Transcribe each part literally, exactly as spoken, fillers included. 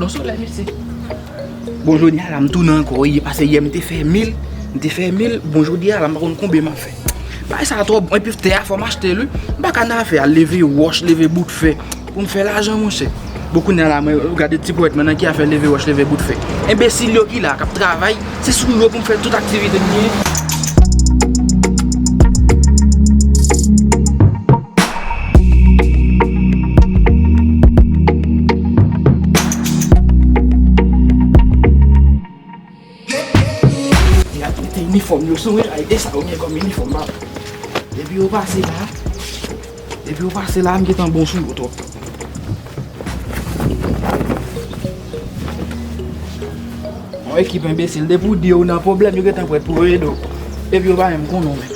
Non, solèy, mesye. Bon, jodi a la, m tounen ankò, wi, paske yè m te fè mil, m te fè mil, bon, jodi a la, m pa konn konbyen m ap fè. Bagay sa twò bon, epi tè a, fò m achte l, wi. M pa ka nan afè a, leve wòch, leve bout fè, pou m fè lajan, monchè. Bon, kounye a la, mwen, gade ti pwèt mwen nan ki afè leve wòch, leve bout fè. Enbesil yo ki la, k ap travay, se sou yo pou m fè tout aktivite m genyen. Te, te inifòm yo sou mwen, ay, e sa yo gen kòm inifòm, papa. Depi yo pase la, depi yo pase la, m gentan bon sou yo twòp. Yon ekip enbesil, depi w di yo nan pwoblèm, yo gentan prèt pou yo ede w. Epi yo pa menm konnen w menm.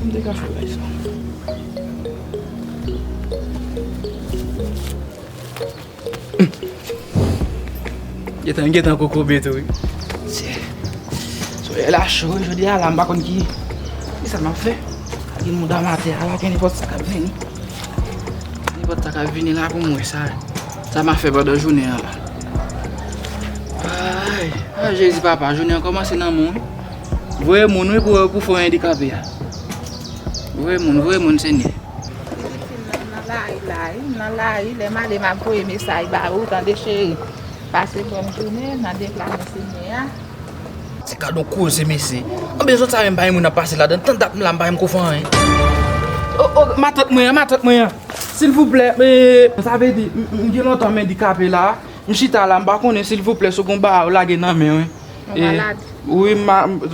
M te ka fè bagay sa. Gentan, gentan kokobe tou, wi. Se, solèy la cho, wi, jodi a la, m pa konn ki, ki sa m ap fè. Gen moun anba tè a la, gen nenpòt sa k ap vini. Nenpòt sa k ap vini la pou m wè sa, sa m ap fè pandan jounen an la. Ay, ay, Jezi papa, jounen an kòmanse nan men w, wi. Voye moun, wi, pou, pou fè andikape a. Voye moun, voye moun, Senyè. Pitit fi m nan, nan lari la, wi. M nan lari, lè m ale, m ap voye mesaj ba ou, tande, cheri. Pase bòn jounen nan de pla men Senyè a. Se gad yon koze, mesye. Anben zòn sa menm pa gen moun ap pase ladan. Tann dat m la, m pa menm ko fè anyen. O, o, matant mwen an, matant mwen an. Silvouplè, e, sa vle di, m, m gen lontan m andikape la. M chita la, m pa konnen, silvouplè, si w gon bagay ou lage nan men, wi. Yon malad. Wi, m,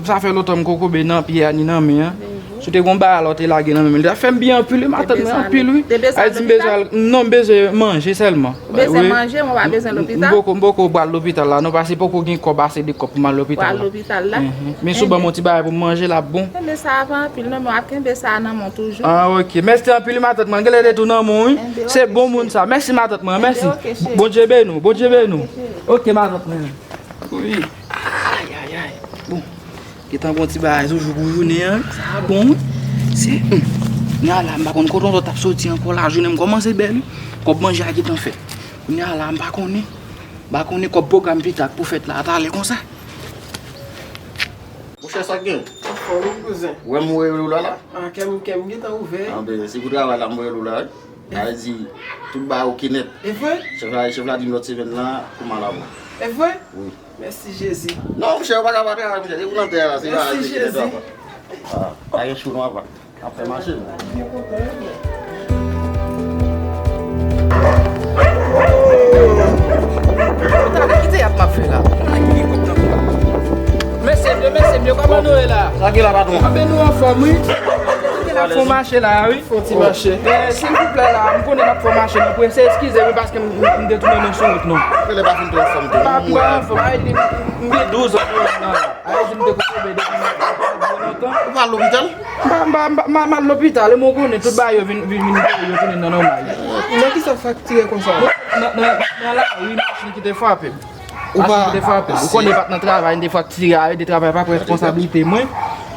sa fè lontan m kokobe nan pye a ni nan men an. Si w te gon bagay la, w te lage nan men m. Li ta fè m byen anpil, wi, matant mwen, anpil, wi. Te bezwen al lopital? Non, m bezwen manje sèlman. Ou bezwen manje, men w pa bezwen lopital? M poko, m poko pral lopital la, non, paske poko gen kòb ase de kòb pou m al lopital la. Pral lopital la? Men si w ban m yon ti bagay pou m manje, l ap bon. Enben sa ava anpil, non, men w ap kenbe sa nan men w toujou. Ah, ok. Mèsi anpil, wi, matant mwen. Genlè te tou nan men w, wi. Se bon moun sa. Mèsi, matant mwen. Mèsi. Bondye beni w, Bondye beni w. Ok, matant mwen. Wi. Ay, ay, ay. Bon. Gentan bon ti bagay toujou pou jounen an. Sa bon, wi. Se, hmm. Nya la, m pa konn kote yon lòt ap soti ankò la. Jounen m kòmanse bèl, wi. Kòb manje a gentan fèt. Kounye a la, m pa konnen. M pa konnen kòb pwogram pita k pou fèt la, talè konsa. Monchè, sa k gen? Anfòm, wi, kouzen. Ou wè m voye ou la la? Ah, kè m, kè m gentan ouvè. Anben, se pou travay la m voye ou la, wi. Sa vle di, tout bagay oke nèt. E vre? Chèf la, chèf la di m lòt semèn nan, pou m al avè w. E vre? Wi. Mèsi Jezi. Non, monchè, ou pa ka pa travay, monchè. Se ou nan tè a la, se pa Jezi ki nan tè a. Ah, pa gen chou non, papa. Ap fè mache, non. Kite y ap m ap fè la. Mesye m yo, mesye m yo, kòman nou ye la? Sa ki la, patwon? Anben nou anfòm, wi. Kote n ap fè mache la, wi. Fè yon ti mache. Eh, silvouplè la, m konnen n ap fè mache, nou prese, eskize, wi, paske m, m, m detounen nou sou wout, non. Rele pa fin twò anfòm, tou. M pa, m pa anfòm, ay, m, m gen douz an, non. Ay, di m te kokobe depi lontan. Ou pa al lopital? M pa, m pa, m pa, m pa, m al lopital, e mwen konnen tout bagay yo vin, vin, vin, yo tounen nan nòmal. Nan ki sa w fraktire konsa? Nan, nan, nan lari, machin ki te frape m. Ou pa... Machin ki te frape m. Ou konnen m pa t nan travay, m te fraktire a, e de travay pa pran responsablite mwen.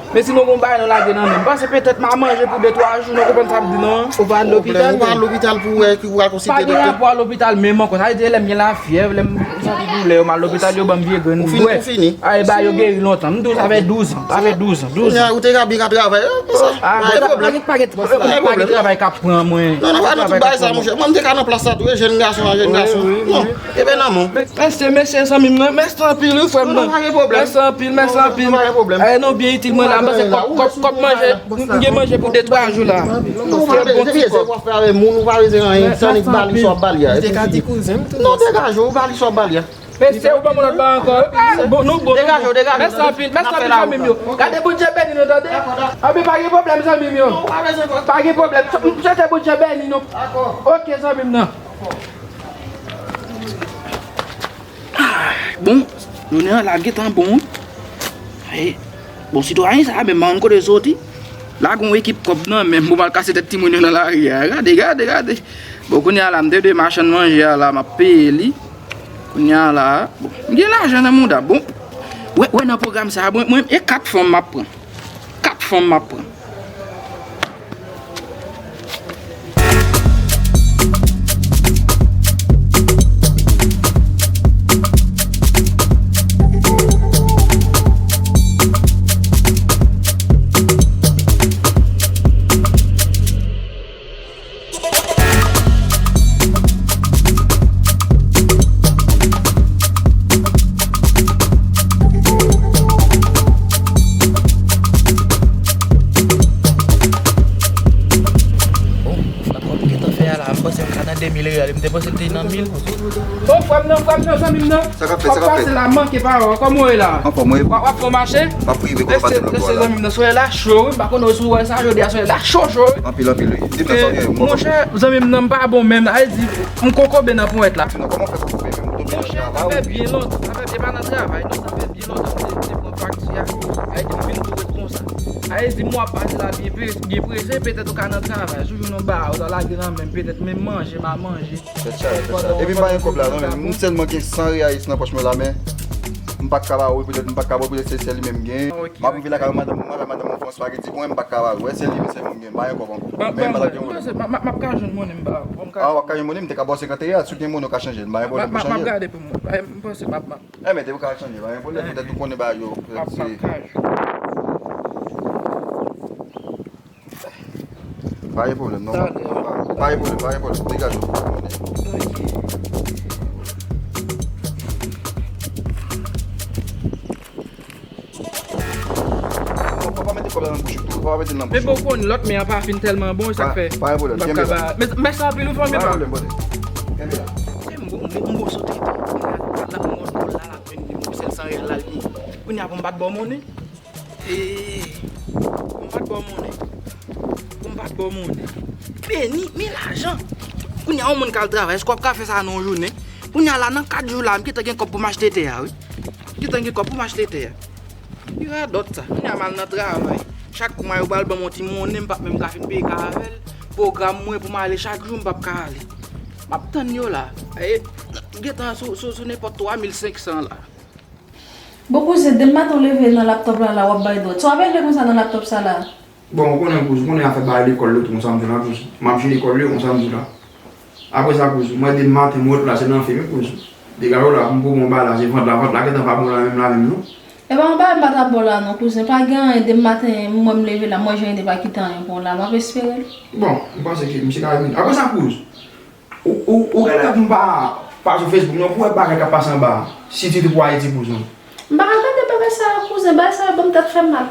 Men sinon, gon bagay nou lage nan men m. M panse petèt m a manje pou de twa jou, nou konprann sa m di, non? Ou pa al lopital menm? Ou pa al lopital pou wè ki ou al konsilte doktè? Pa gen rapò a lopital menm ankò. Sa vle di, lè m gen lafyèv, lè m santi doulè, yo m al lopital, yo ban m vye grenn m bwè. Ou fini? Ay, ba yo geri lontan. M di w sa fè douz an. Sa fè douz an. Douz an. Ou te ka byen ka travay, wi, konsa. Ah, pa gen pwoblèm. Pa gen, pa gen, pa gen travay k ap pran mwen. Non, non, pa nan tout bagay sa, monchè. Mwen, m te ka nan plas sa tou, wi, jèn gason an, jèn gason. Wi, wi, wi. Ebyen, nan men w. Mèsi, mèsi, zanmi m nan. Mèsi anpil, wi, frè m nan. Non, non, pa gen pwoblèm. Mèsi anpil, mèsi anpil. Non, non, pa gen pwoblèm. Eh, non, byen itil mwen la. M panse kòb, kòb, kòb manje, m gen manje pou de twa jou la. Non, ou pa bezwen, se pye se w ap fè avèk moun, ou pa bezwen anyen, se annik bali sa w ap bali a. Li te ka di kouzen m tou. Non, degaje w, bali sa w ap bali a. Mesye, ou ban m lòt bagay ankò. Ah, bon, nou bon. Degaje w, degaje w. Mèsi anpil, mèsi anpil, zanmi m yo. Gade, Bondye beni nou, tande? Anben, pa gen pwoblèm, zanmi m yo. Non, ou pa bezwen pè. Pa gen pwoblèm. M swete Bondye beni nou. Dakò. Ok, zanmi m nan. Bon, jounen an la gentan bon, wi. Ay, bon, sitwayen sa a menm, pa konn kote l soti. La gon ekip kòb nan men m pou m al kase tèt timoun yo nan lari a. Gade, gade, gade. Bon, kounye a la, m te de machann manje a la, m ap peye li. Kounye a la, bon, m gen lajan nan mouda. Bon, wè, wè nan pwogram sa a, mwen, mwen, e kat fanm m ap pran. Kat fanm m ap pran. De mil reyal, m te panse l te nan mil. O, frè m nan, frè m nan, zanmi m nan. Sa k ap fèt, sa k ap fèt? W ap pase la, manke pa wè, kòman w ye la? Anfòm, wi. W ap, w ap fè w mache? M ap rive, kòman w ap pase nan bò la? Zanmi m nan, soyè la cho, wi, m pa konn si w wè sa, jodi a soyè la cho, cho, wi. Anpil, anpil, wi. Di m sa w gen, monchè, zanmi m nan, m pa bon menm, sa vle di, m kokobe nan ponyèt la. Monchè, sa fè byen lontan, sa fè byen, pa nan travay, non, sa fè byen lontan m te, te pran fakti a. Sa vle di, m vin pou ret konsa. Sa vle di, m w ap pase la byen pre-, byen prese, petèt ou ka nan travay, sou jou nou ba ou ta lage nan men m, petèt menm manje, m a manje. Tèt chaje, tèt chaje. Epi m pa gen kòb la, non, men m sèlman gen san reyais nan pòch mwen la, men m pa t ka ba ou, petèt m pa t ka ba ou, petèt se sèl li menm gen. M ap rive lakay ou, madanm, mwen avèk madanm mwen fè yon spageti pou mwen, m pa t ka ba ou. Wè, sèl li menm sèlman m gen, m pa gen kòb ankò. Men m pa t ap gen monnen. M ap ka jwenn monnen, m ba ou. Ah, w ap ka jwenn monnen, m te ka ba w senkant reyal, si w gen monnen, w ka chanje l. M pa gen pwoblèm pou chanje l. M ap gade pou mwen. M panse m ap, m ap. Enben, depi w ka chanje, pa gen pwoblèm, petèt ou konnen bagay yo, petèt se. Pa gen pwoblèm, non. Pa gen pwoblèm, pa gen pwoblèm, degaje w. Fò pa mete kòb la nan bouch ou tou, fò pa mete l nan bouch ou. Men bon, w konn lòt men an pa fin tèlman bon, e sa k fè. Pa gen pwoblèm, kenbe la. Mèsi anpil, wi, fanmi pa. Pa gen pwoblèm, brother. Kenbe la. M bon, m bon, m bon sote. L ap mòd kòl la, l ap vin li, pou sèl san reyal la l gen. Kounye a pou m pa t ba w monnen. Eee, pou m pa t ba w monnen. Pou m pa t ba w monnen. Beni, men lajan. Kounye a yon moun k al travay, èske w ap ka fè sa nan yon jounen? Kounye a la, nan kat jou la, m gentan gen kòb pou m achte tè a, wi. M gentan gen kòb pou m achte tè a. Pi radòt sa. Kounye a m al nan travay. Chak mwa yo pral ban m yon ti monnen, m p ap menm ka fin peye kay avè l. Pwogram mwen pou m ale chak jou, m p ap ka ale. M ap tann yo la. E, m gentan sou, sou, sou nenpòt twa mil senk san la. Bon, kouzen, demen maten w leve nan laptòp la, la, w ap bay dwèt. Sa w ap regle konsa nan laptòp sa la? Bon, ou konnen, kouzen, ou konnen afè bagay lekòl yo tou, konsa m di w la, kouzen. M ap jere lekòl yo, konsa m di w la. Apre sa, kouzen, mwen demen maten, m ret la, se nan fim, wi, kouzen. Degaje w la, pou m pran yon bagay la, se vant la, vant la, gentan pa bon la menm, la menm, non. E pa yon bagay m pa ta ba w la, non, kouzen. Pa gen anyen, demen maten, m wè m leve la, m wè Jean te pa kite anyen pou w la, m ap espere l. Bon, m panse ke misye ka vin. Apre sa, kouzen. Ou, ou, ou genlè pou m pa, pa sou Facebook, non, pou wè bagay k ap pase anba a. Siti tou pou Ayiti, kouzen. M pa ka gade bagay sa yo, kouzen, bagay sa yo ban m tèt fè mal.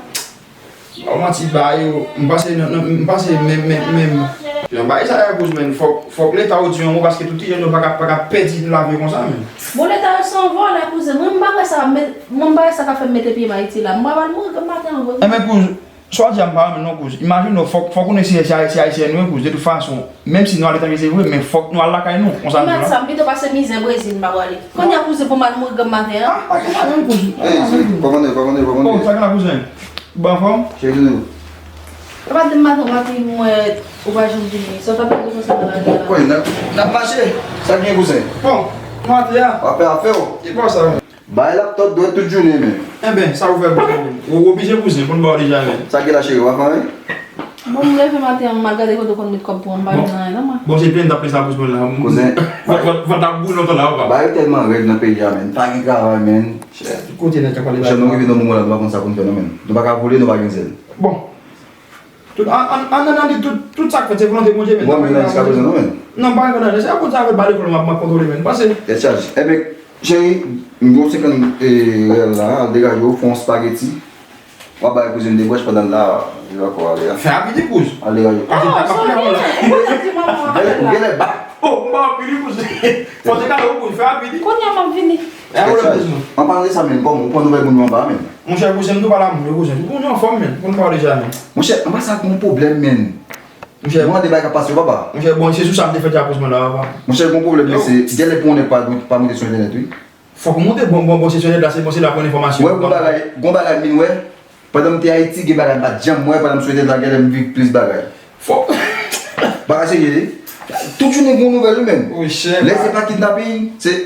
Ou manti, bagay yo, m panse, non, non, m panse menm, menm, menm. Jan bagay sa yo, kouzen, men, fòk, fòk Leta yo di yon mo, paske tout ti jèn yo pa ka, pa ka pèdi lavi yo konsa, men. Bon, Leta yo se yon vòlè, kouzen. Mwen, m pa wè sa, men, mwen, m pa wè sa ka fè m mete pye m Ayiti la. M pral mouri demen maten an vre. Enben, kouzen, sa w di a m pa renmen non, kouzen. Imajine w, fòk, fòk ou konnen se, se, se Ayisyen nou ye, kouzen. De tout fason, menm si nou aletranje, se vre, men fòk nou al lakay nou. Konsa nou di la. Sa, m pito pase mizè Brezil, m pa prale. Kounye a, kouzen, pou m al mouri demen maten an. Ah, pa gen mwayen, kouzen. Ey, kòmande, kòmande, kòmande. Oh, sa gen la, kouzen? Bon, anfòm? Cheri, nou. E pa demen maten, w ap di mwen, ou pa janm vini. Sa w t ap bezwen sa nan lari a la? Kòmande, n ap, n ap mache. Sa gen, kouzen? Bon, maten a. W ap fè afè w. Ki bò sa, men? Bay laptòp dwèt tout jounen, men. Enben, sa ou fè pou sa, men? Ou oblije, kouzen, pou n ba w deja, men. Sa ki la, cheri, w ap anyen? Bon, m leve maten an, m al gade kote w konn met kòb pou mwen, m pa jwenn anyen, non, mwen. Bon, se plen t ap plen sa pou mwen la. Kouzen. Vant, vant, vant ap boule lontan la, papa. Bagay tèlman rèd nan peyi a, men. Pa gen travay, men. Chè, tout kote nèg ap pale bagay. Chè, nou rive nan moman la, nou pa konn sa pou n fè, non, men. Nou pa ka vole, nou pa gen zèl. Bon. Tout, an, an, an, an, an, tout, tout sa k fèt, se volonte Bondye, men. Bon, men nan jiska prezan, non, men. Non, pa gen nan, se akoz sa avèk ba lekòl m ap, m ap kontwole, men. Pase. Tèt chaje. Enben, cheri, m gen yon senkant, e, reyèl la, al degaje w, fè yon spageti. W ap bay kouzen de brèch pandan l la, li pa ko ale a. Fè rapid, wi, kouz. Al degaje w. Pase, oh, ta sorry, la. Ou genlè, ou genlè ba. Oh, m pa rapid, wi, kouz. Fò te kale, wi, kouz, fè rapid. Kounye a m ap vini. E a, ou la, kouz, non. An palan de sa, men, kòman, ou pran nouvèl moun yo anba, men? Monchè, kouzen, m tou pale a moun yo, kouzen. Moun yo anfòm, men. Moun pa deja, men. Monchè, anba sa, gon pwoblèm, men. Monchè. Mwen de bagay k ap pase, papa. Monchè, bon, se sou sa m te fè dyakoz mwen la, papa. Monchè, gon pwoblèm, mesye. Genlè pou yon nèg pa, pa monte sou entènèt, wi. Fòk ou monte, bon, bon, bon, se sou entènèt la, se, bon, se la pou enfòmasyon. Wè, gon bagay, gon bagay, min, wè. Pandan m te Ayiti, gen bagay m pa t janm wè, pandan m sou entènèt la, genlè m viv plis bagay. Fòk. Bagay serye, wi. Tout jounen gon nouvèl, wi, menm. Monchè. Lè se pa kidnaping, se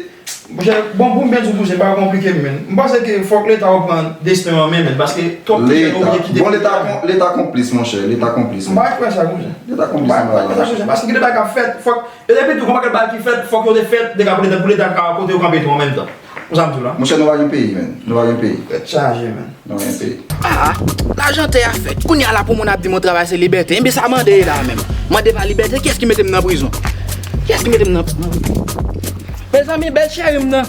Monchè, bon, pou m byen di w, kouzen, pa konplike, men. M panse ke fòk Leta yo pran destin yo an men, men, paske twòp ti jèn oblije kite peyi a. Bon, Leta kon-, Leta konplis, monchè, Leta konplis, men. M pa kwè sa, kouzen. Leta konplis, m pa kwè sa, kouzen, paske gen de bagay k ap fèt, fòk, e depi tou, gon pakèt bagay ki fèt, fòk yo te fèt, deja pou Leta, pou Leta ka kote yo kanpe tou an menm tan. Konsa m di w la. Monchè, nou pa gen peyi, men. Nou pa gen peyi. Tèt chaje, men. Nou pa gen peyi. Ah, lajan tè a fèt. Kounye a la pou moun ap di m yon travay se libète. Enben sa mande ye la menm. Mande pa libète, kiyès ki mete m nan prizon? Kiyès ki mete m nan... Mezanmi, bèl cheri m nan.